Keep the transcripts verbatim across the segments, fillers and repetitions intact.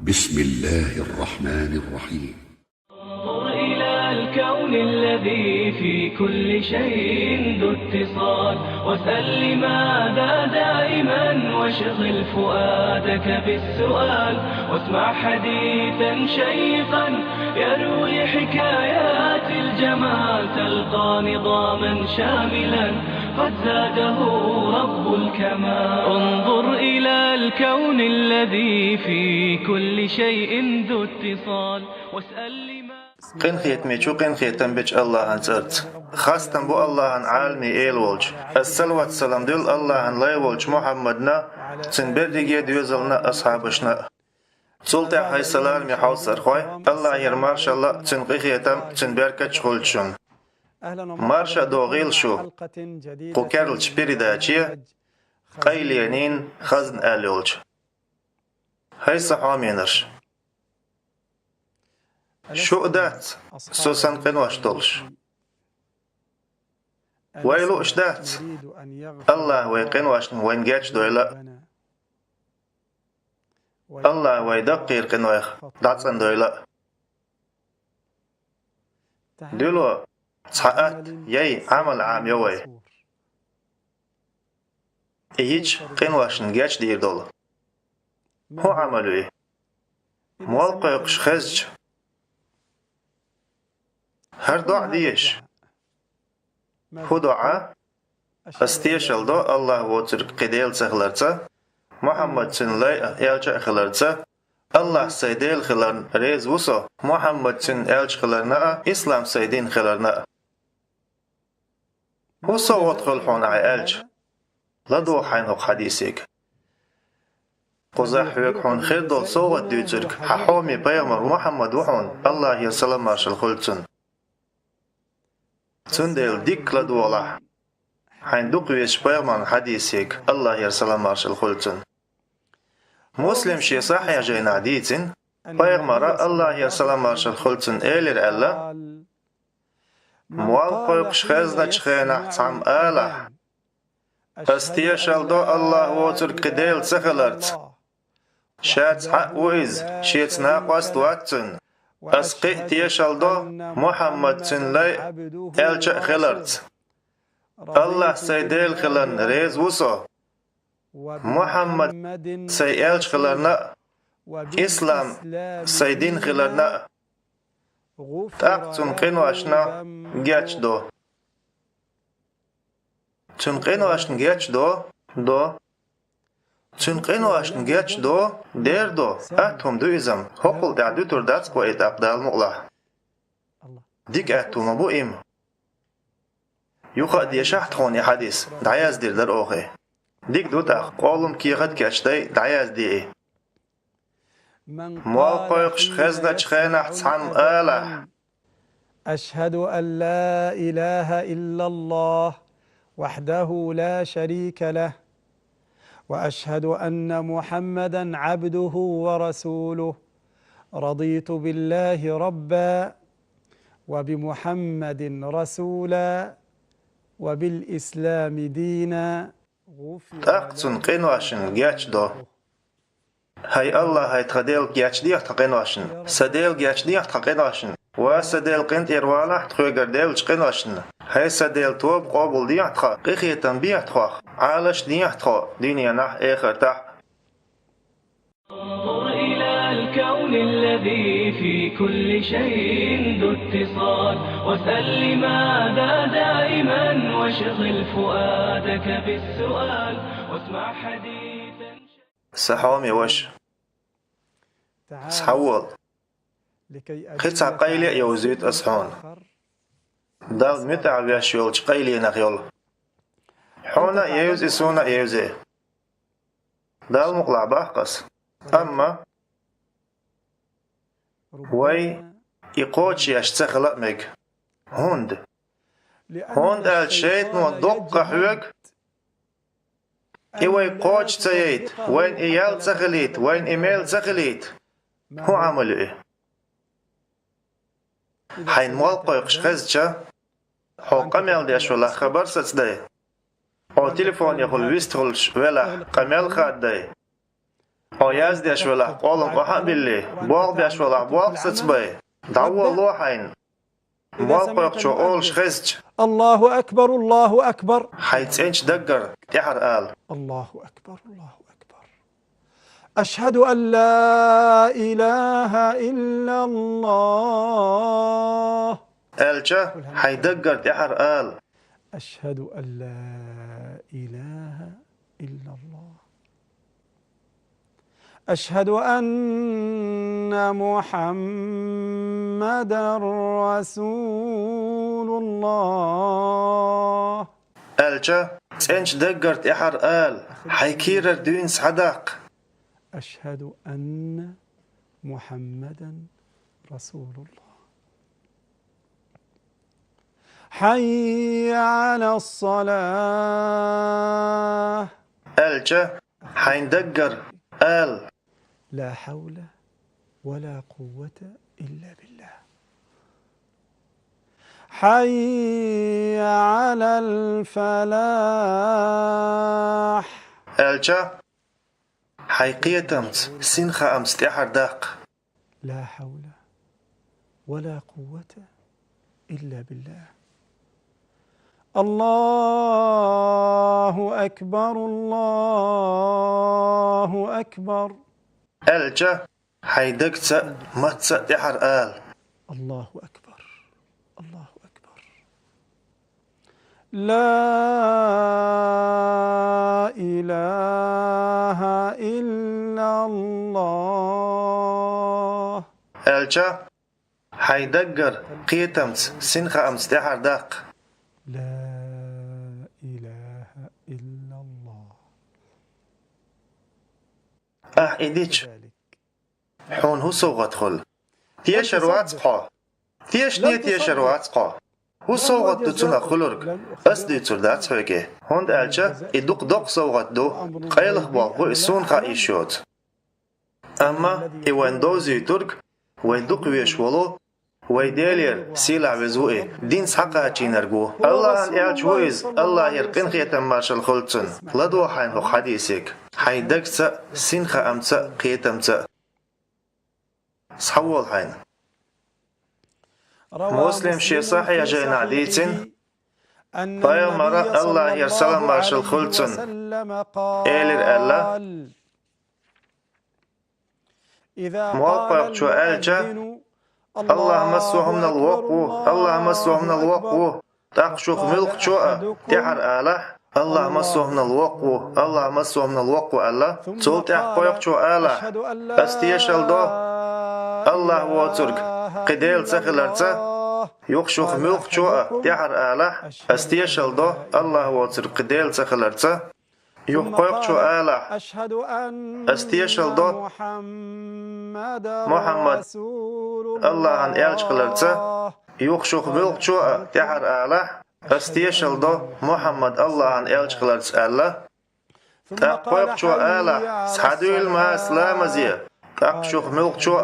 بسم الله الرحمن الرحيم. انظر إلى الكون الذي في كل شيء ذو اتصال، واسأل لماذا دائما، واشغل فؤادك بالسؤال، واسمع حديثا شيقا يروي حكايات الجمال، تلقى نظاما شاملا قد زاده رب الكمال. انظر إلى الكون الذي في كل شيء ذو اتصال، واسأل لماذا. Къинхетамечо къинхетам бечу Аллахьан цӀарца. Хастам бу Аллахьан, Ӏаламийн Эла волчу. Ас салават-салам дуьллу Аллахьан лай волчу Мухьаммадна, цуьнан берриге доьзална, асхьабашна. Цул тӀаьхьа, хӀай сан лараме хьовсархой, Аллахьера маршалла а, цуьнан къинхетам а, цуьнан беркат а хуьлда шуна. Марша а догӀийла шу кху керлачу передаче, къайленийн хазна аьлла йолчу. ХӀай сан хьоменаш! Шу а дац со санна къинош долуш. Вай лууш дац, Аллахьа вайн къиношна вайна гечдойла а, Аллахьа вай даккхийра къинойх дӀацӀандойла а. Дуьло цхьа атта яй, Ӏамал Ӏамайо вай, и йича къиношна гечдийр долу. ХӀун Ӏамал ю и? Молла кхойкхуш хезча, хӀара доӀа дезаш. ХӀун доӀа? Ас тешалла до Аллахь воцург кхин Дела ца хиларца, Мухьаммад цуьнан лай а, элча а хиларца. Аллахь сайн Дела хиларна реза ву со, Мухьаммад цуьнан элча хиларна а, ислам сайн дин хиларна а. ХӀун совгӀат хуьлу хьуна ахь аьлча, ладогӀа хьайна хӀокху хьадисега. Кхузахь хьоьга хьуна хир долу совгӀат дуьйцург хьан хьоме пайхамар Мухьаммад ву хьуна, Аллахьера салам-маршалла хуьлда цунна. Цундела дикка ладогӀалахь хьайна дукха везачу пайхамаран хьадисега, Аллахьера салам-маршалла хуьлда цунна. Муслима шен сахьихь жайнахь дийцина, пайхамара, Аллахьера салам-маршалла хуьлда цунна, элира аьлла: «Молла кхойкхуш хезначу хенахь цхьамма алахь: „Ас тешалла до Аллахь воцург кхин Дела ца хиларца. Ша цхьаъ ву Иза, Шеца накъост вац Цуьнан. Ас кхин а тешалла до Мухьаммад Цуьнан лай а, элча а хиларца. Аллахь сайн Дела хиларна реза ву со, Мухьаммад сайн элча хиларна а, ислам сайн дин хиларна а. ТӀаккха цунна къиношна гечдо“». Цуьнан къиношна гечдо, до. Цуьнан къиношна гечдо, дера до. Атта хӀума ду иза-м, хӀокхул тӀаьхьа дуьтур дац-кх вай и тӀаккха Далла мукъалахь. Дика атта хӀума бу и-м. Юха а дешахь тхуна и хьадис, дӀаяздийр дара оха и. Дика ду тӀаккха, къоллам кехат а кечдай, дӀаязде и. Молла кхойкхуш хезначу хенахь цхьамма алахь: «أشهد أن لا إله إلا الله وحده لا شريك له، وأشهد أن محمدا عبده ورسوله، رضيت بالله ربا، وبمحمد رسولا، وبالإسلام دينا». ТӀаккха цунна къиношна гечдо. ХӀай Аллахь, хӀай тхан Дела, гечдехьа тхан къиношна. Сан Дела, гечдехьа тхан къиношна. Ва сан Дела, къинтӀера валахь, тхоьгара деллачу къиношна. ХӀай сан Дела, тоба къобалдехьа тхан, къинхетам бехьа тхох, Ӏалашдехьа тхо дуьненахь а, эхартахь а. انظر إلى الكون الذي في كل شيء ذو اتصال، واسأل لماذا دائما، واشغل فؤادك بالسؤال، واسمع حديثا. Сан хьоме ваша, схьавола. Кхин цхьа къайле а йовзуьйту ас хьуна. Далла муьтӀахь веш йолчу къайленах йолу. Хьуна а евза и, суна а евза. Далла мукъалахь боху ас. Амма вай и кхочушъеш ца хила а мега. ХӀунда? ХӀунда аьлча шайтано доккха хьоьгу и вай кхочуш ца яйта, вайна и ял ца хилийта, вайна и мел ца хилийта. ХӀун Ӏамал ю и? Хьайна молла кхойкхуш хезча, хьо къамел деш велахь, хабар сацадай. Хьо телефонехула вистхуьлуш велахь, къамел хаддай. Хьо яздеш велахь, къолам охьа а биллий, болх беш велахь, болх сацабай. ДӀаволало хьайна. Молла кхойкхучо олуш хезча: الله أكبر، الله أكبر. Хьайн цӀеначу даггара тӀаьхьара ала: الله أكبر، الله أكبر. أشهد أن لا إله إلا الله. Аьлча, хьайн даггара тӀаьхьара ала: أشهد أن لا إله إلا الله. أشهد أن محمدا رسول الله. Аьлча, цӀеначу даггара тӀаьхьара ала, хьайн кийрара дуьйна схьадаккха: أشهد أن محمدا رسول الله. حي على الصلاة. Аьлча, хьайн даггара ала: لا حول ولا قوة إلا بالله. حي على الفلاح. Аьлча, хьайн кхетамца, синхаамца тӀаьхьара даккха: لا حول ولا قوة إلا بالله. الله أكبر، الله أكبر. Аьлча, хьайн дагца а, матца а тӀаьхьара ала: الله أكبر، الله أكبر. لا إله إلا الله. Аьлча, хьайн даггара кхетамца, синхаамца тӀаьхьара даккха: لا إله إلا الله. Ахь и дича, хьуна хӀун совгӀат хуьлу? Тешар вац хьо? Тешане тешар вац хьо? ХӀун совгӀат ду цунах хуьлург? Ас дуьйцур дац хьоьге, хӀунда аьлча и дукха доккха совгӀат ду, къайлаха болх бу и, суна хаа йиш йоцу. Амма и вайн довзуьйтург, вай дукха везаш волу, вай Делера сийлахь Веза ву и, дин схьакхачийнарг ву. АллахӀан элча ву иза, АллахӀера къинхетам, маршалла хуьлда цунна. ЛадогӀа хьайна хӀокху хьадисега, хьайн дагца а, синхаамца а, кхетамца а. Схьавола хьайна. Муслим шен сахьихь жайнахь дийцина, пайхамара, АллахӀера салам-маршалла хуьлда цунна, элира аьлла: Молла кхойкхучо аьлча: «АллахӀ массо а хӀуманал воккха ву, АллахӀ массо а хӀуманал воккха ву», тӀаккха шух муьлххачо а тӀаьхьара алахь: «АллахӀ массо а хӀуманал воккха ву, АллахӀ массо а хӀуманал воккха ву», аьлла. Цул тӀаьхьа кхойкхучо алахь: «Ас тешалла до АллахӀ воцург кхин Дела ца хиларца». Юха шух муьлххачо а тӀаьхьара алахь: «Ас тешалла до АллахӀ воцург кхин Дела ца хиларца». Юха кхойкхучо алахь: «Ас тешалла до Мухьаммад АллахӀан элча хиларца». Юха шух муьлххачо а тӀаьхьара алахь: «Ас тешалла до Мухьаммад АллахӀан элча хиларца», аьлла. ТӀаккха кхойкхучо алахь: «Схьадуьйла маца ламазе». ТӀаккха шух муьлххачо а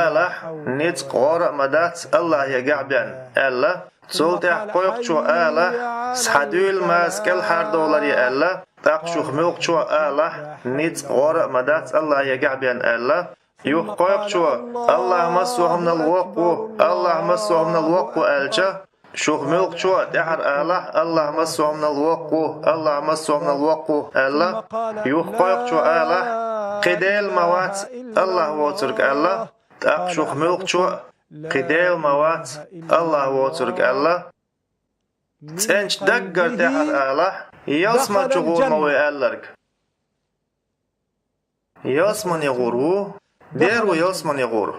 алахь: «Ницкъ, гӀора а ма дац АллахӀегахь бен», аьлла. Цул тӀаьхьа кхойкхучо алахь: «Схьадуьйла маца кӀелхьардовларе», аьлла. ТӀаккха шух муьлххачо а алахь: «Ницкъ, гӀора а ма дац АллахӀегахь бен», аьлла. Юха кхойкхучо: «АллахӀ массо а хӀуманал воккха ву, АллахӀ массо а хӀуманал воккха ву», аьлча, шух муьлххачо а тӀаьхьара алахь: «АллахӀ массо а хӀуманал воккха ву, АллахӀ массо а хӀуманал воккха ву», аьлла. Юха кхойкхучо алахь: «Кхин Дела ма вац АллахӀ воцург», аьлла. ТӀаккха шух муьлххачо а: «Кхин Дела ма вац АллахӀ воцург», аьлла. ЦӀеначу даггара тӀаьхьара алахь: «Ялсамани чу гӀур ма ву», аьлларг. Ялсамани гӀур ву, дера ву ялсамани гӀур.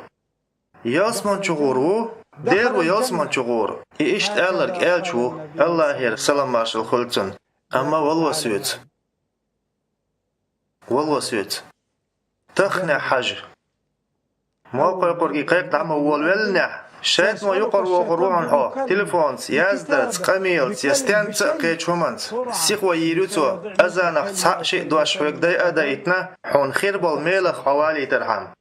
Ялсамани чу гӀур ву, дера ву ялсамани чу гӀур. И иштта аьлларг элча ву, АллахӀера салам-маршалла хуьлда цунна. Амма вала ва соьца. Вала ва соьца. Тахханехь хьажа. Молла кхойкхург и кхайкха дӀа ма волавеллинехь, шайтано юкъара вохур ву хьуна хьо, телефонца, яздарца, къамелаца я стенца а кхечу хӀуманца. Сихо йийр ю цо, азанах цхьаъ-шиъ дош хьоьга дайа а даийтина, хьуна хир болу мелах хьо валийтархьама.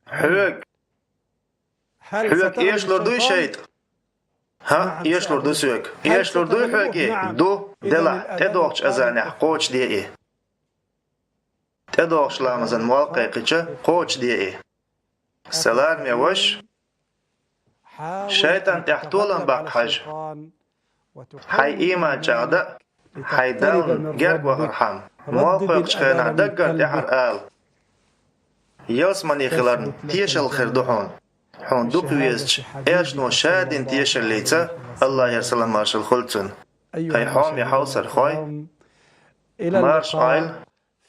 Хьоьга. Хьоьга эшалур дуй шайтӀа? ХӀаъ, эшалур ду соьга. Эшалур дуй хьоьга и? Ду, делахь, тӀедогӀучу азанехь кхочушде и. ТӀедогӀучу ламазан молла кхайкхича, кхочушде и. Сан лараме ваша, шайтӀан тӀехь толам баккха хьажа. Хьайн ийман чӀагӀдан, хьайн Далла герга вахархьама, молла кхойкхучу хенахь даггара тӀаьхьара ала: «Ялсамане хиларна тешалла хир ду хьуна. Хьуна дукха везачу элчано ша дина тешаллица, Аллахьера салам-маршалла хуьлда цунна». ХӀай хьоме хьовсархой, марша Ӏойла,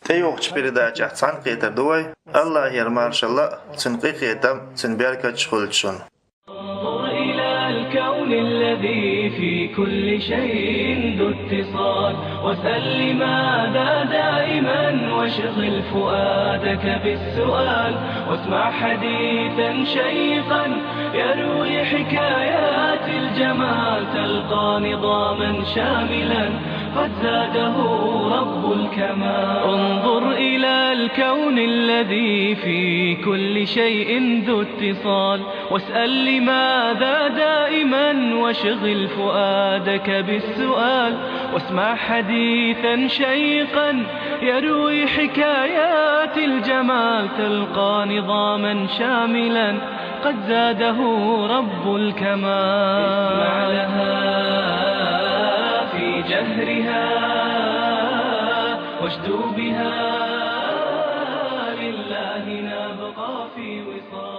тӀейогӀучу передачехь цхьаьнакхетар ду вай. Аллахьера маршалла а, Цуьнан къинхетам а, Цуьнан беркаташ а хуьлда шуна. انظر إلى الكون الذي في كل شيء ذو اتصال، واسأل لماذا دائما، واشغل فؤادك بالسؤال، واسمع حديثا شيقا يروي حكايات الجمال، تلقى نظاما شاملا قد زاده رب الكمال. انظر إلى الكون الذي في كل شيء ذو اتصال، واسأل لماذا دائما، واشغل فؤادك بالسؤال، واسمع حديثا شيقا يروي حكايات الجمال، تلقى نظاما شاملا قد زاده رب الكمال. اسمع لها في جهرها، واشدو بها، لله نبقى في وصال.